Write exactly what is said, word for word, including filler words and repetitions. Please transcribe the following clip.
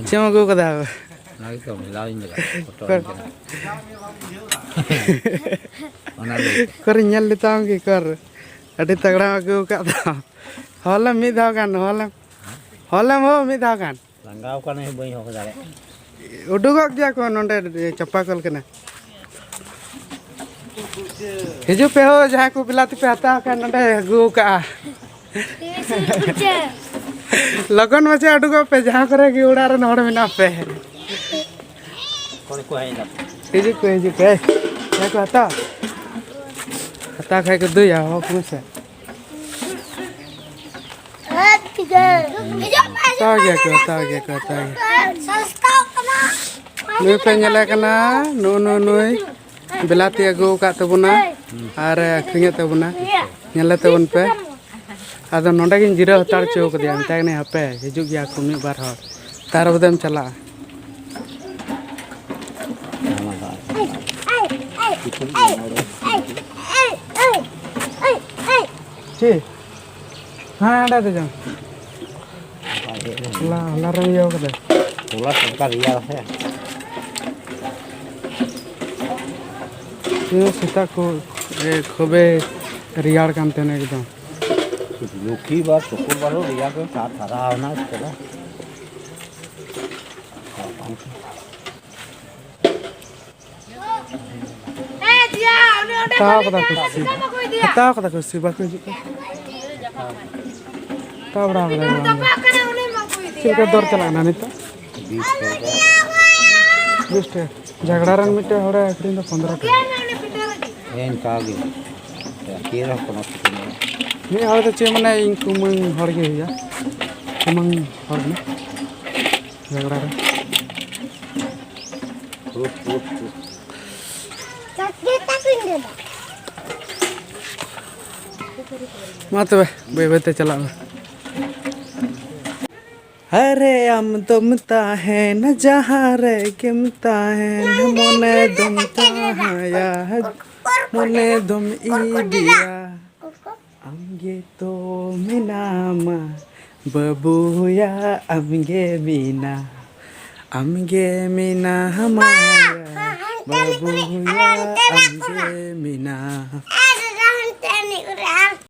ᱪᱮᱫ ᱮᱢ ᱟᱹᱜᱩ ᱠᱟᱫᱟ? ᱚᱱᱟ ᱜᱮᱛᱚ ᱢᱮᱞᱟᱣ ᱤᱧ ᱞᱟᱜᱟᱜ ᱯᱷᱳᱴᱳ ᱟᱹᱧ ᱠᱟᱱᱟ᱾ ᱚᱱᱟ ᱜᱮ᱾ ᱚᱠᱚᱨᱤᱧ ᱧᱮᱞ ᱞᱮᱛᱟᱢ ᱜᱮ ᱚᱠᱚᱨ᱾ ᱟᱹᱰᱤ ᱛᱟᱜᱲᱟᱢ ᱟᱹᱜᱩ ᱟᱠᱟᱫ ᱫᱚ᱾ ᱦᱚᱞᱮᱢ ᱢᱤᱫ ᱫᱷᱟᱣ ᱜᱟᱱ, ᱦᱚᱞᱮᱢ, ᱦᱚᱞᱮᱢ ᱦᱳ ᱢᱤᱫ ᱫᱷᱟᱣ ᱜᱟᱱ᱾ ᱞᱟᱸᱜᱟᱣ ᱠᱟᱹᱱᱟᱹᱧ, ᱵᱟᱹᱧ ᱦᱚᱦᱚ ᱫᱟᱲᱮᱭᱟᱜ ᱠᱟᱱᱟ᱾ ᱩᱰᱩᱠᱚᱜ ᱜᱮᱭᱟ ᱠᱚ ᱱᱚᱸᱰᱮ, ᱪᱟᱯᱟ ᱠᱚᱞ ᱠᱟᱱᱟ᱾ ᱦᱤᱡᱩᱜ ᱯᱮ ᱦᱳ, ᱡᱟᱦᱟᱸᱭ ᱠᱚ ᱵᱤᱞᱟᱹᱛᱤ ᱯᱮ ᱦᱟᱛᱟᱣ ᱠᱷᱟᱱ ᱱᱚᱸᱰᱮ ᱟᱹᱜᱩ ᱠᱟᱜᱼᱟ᱾ ᱞᱚᱜᱚᱱ ᱢᱟᱪᱷᱟ ᱩᱰᱩᱠᱚᱜ ᱯᱮ, ᱡᱟᱦᱟᱸ ᱠᱚᱨᱮ ᱜᱮ ᱚᱲᱟᱜ ᱨᱮᱱ ᱦᱚᱲ ᱢᱮᱱᱟᱜ ᱯᱮ᱾ ᱚᱠᱚᱭ ᱠᱚ ᱦᱮᱡ ᱮᱱᱟ? ᱦᱤᱡᱩᱜ ᱯᱮ, ᱦᱤᱡᱩᱜ ᱯᱮ᱾ ᱡᱟᱦᱟᱸᱭ ᱠᱚ ᱦᱟᱛᱟᱣ, ᱦᱟᱛᱟᱣ ᱠᱷᱟᱡ ᱠᱚ ᱫᱩᱭᱟ, ᱦᱚᱦᱚ ᱠᱚ ᱢᱮᱥᱮ᱾ ᱦᱟᱛᱟᱣ ᱜᱮᱭᱟ ᱠᱚ, ᱦᱟᱛᱟᱣ ᱜᱮᱭᱟ ᱠᱚ, ᱦᱟᱛᱟᱣ ᱜᱮᱭᱟ᱾ ᱱᱩᱭ ᱯᱮ ᱧᱮᱞᱮ ᱠᱟᱱᱟ, ᱱᱩ-, ᱱᱩ-, ᱱᱩᱭ ᱵᱤᱞᱟᱹᱛᱤ ᱟᱹᱜᱩ ᱟᱠᱟᱫ ᱛᱟᱵᱚᱱᱟ ᱟᱨ ᱟᱹᱠᱷᱨᱤᱧᱮᱫ ᱛᱟᱵᱚᱱᱟ᱾ ᱧᱮᱞᱮ ᱛᱟᱵᱚᱱ ᱯᱮ᱾ ᱟᱫᱚ ᱱᱚᱸᱰᱮ ᱜᱤᱧ ᱡᱤᱨᱟᱹᱣ ᱦᱟᱛᱟᱲ ᱦᱚᱪᱚ ᱠᱟᱫᱮᱭᱟ, ᱢᱮᱛᱟᱭ ᱠᱟᱹᱱᱟᱹᱧ, "ᱦᱟᱯᱮ, ᱦᱤᱡᱩᱜ ᱜᱮᱭᱟ ᱠᱚ ᱢᱤᱫ ᱵᱟᱨ ᱦᱚᱲ, ᱛᱟᱨ ᱵᱟᱫᱮᱢ ᱪᱟᱞᱟᱜᱼᱟ᱾" ᱪᱮᱫ? ᱦᱮᱸ, ᱚᱸᱰᱮ ᱫᱚ ᱡᱚᱝ᱾ ᱦᱚᱞᱟ, ᱦᱚᱞᱟ ᱨᱮᱢ ᱤᱭᱟᱹ ᱠᱟᱫᱟ᱾ ᱦᱚᱞᱟ ᱥᱚᱨᱠᱟᱨ ᱤᱭᱟᱹ ᱥᱮ᱾ ᱛᱮᱦᱮᱧ ᱥᱮᱛᱟᱜ ᱠᱚ, ᱮ, ᱠᱷᱩᱵᱮ ᱨᱮᱭᱟᱲ ᱠᱟᱱ ᱛᱟᱦᱮᱱᱟ ᱮᱠᱫᱚᱢ᱾ ᱞᱚᱠᱠᱷᱤ ᱵᱟᱨ, ᱥᱩᱠᱩᱨ ᱵᱟᱨ ᱦᱚᱸ ᱨᱮᱭᱟᱲ ᱠᱟᱱ, ᱥᱟᱨ ᱥᱟᱨᱟ ᱦᱚᱱᱟ ᱠᱚᱨᱟ᱾ ᱦᱟᱛᱟᱣ ᱠᱟᱫᱟ ᱠᱚ ᱥᱮ, ᱦᱟᱛᱟᱣ ᱠᱟᱫᱟ ᱠᱚ ᱥᱮ ᱵᱟᱠᱚ ᱦᱤᱡᱩᱜ ᱠᱟᱱᱟ? ᱦᱟᱛᱟᱣ ᱵᱟᱲᱟ ᱠᱟᱫᱟ ᱠᱚ ᱵᱟᱝ? ᱪᱮᱫ ᱞᱮᱠᱟ ᱫᱚᱨ ᱪᱟᱞᱟᱜ ᱠᱟᱱᱟ ᱱᱤᱛᱚᱜ? ᱵᱤᱥ ᱴᱟᱠᱟ᱾ ᱵᱤᱥ ᱴᱟᱠᱟ᱾ ᱡᱷᱟᱜᱽᱲᱟ ᱨᱮᱱ ᱢᱤᱫᱴᱮᱱ ᱦᱚᱲᱮ ᱟᱹᱠᱷᱨᱤᱧ ᱫᱟ ᱯᱚᱱᱫᱽᱨᱚ ᱴᱟᱠᱟ᱾ ᱦᱮᱸ, ᱤᱱᱠᱟ ᱜᱮ᱾ ᱪᱮᱫ ᱦᱚᱸ ᱠᱳᱱᱳ ᱴᱷᱤᱠᱟᱹᱱᱟ ᱵᱟᱹᱱᱩᱜ᱾ ᱢᱤᱫ ᱦᱚᱲ ᱫᱚ ᱪᱮᱫ ᱢᱟᱱᱮ ᱤᱧ ᱠᱩᱢᱟᱹᱝ ᱦᱚᱲ ᱜᱮ ᱦᱩᱭᱩᱜᱼᱟ᱾ ᱠᱩᱢᱟᱹᱝ ᱦᱚᱲ ᱠᱟᱱᱟ᱾ ᱡᱷᱟᱜᱽᱲᱟ ᱨᱮ᱾ ᱢᱟ ᱛᱚᱵᱮ, ᱵᱟᱹᱭ ᱵᱟᱹᱭ ᱛᱮ ᱪᱟᱞᱟᱜ ᱢᱮ᱾ ᱟᱨᱮ ᱟᱢ ᱫᱚᱢ ᱛᱟᱦᱮᱱᱟ ᱡᱟᱦᱟᱸ ᱨᱮᱜᱮᱢ ᱛᱟᱦᱮᱱ, ᱢᱚᱱᱮ ᱫᱚᱢ ᱛᱟᱦᱮᱸᱭᱟ, ᱢᱚᱱᱮ ᱫᱚᱢ ᱤᱫᱤᱭᱟ᱾ ᱟᱢ ᱜᱮᱛᱚ ᱢᱮᱱᱟᱢᱟ, ᱵᱟᱹᱵᱩᱭᱟ ᱟᱢᱜᱮ ᱢᱮᱱᱟ, ᱟᱢᱜᱮ ᱢᱮᱱᱟᱢᱟ᱾ ᱵᱟᱹᱵᱩᱭᱟ ᱟᱢᱜᱮ ᱢᱮᱱᱟ᱾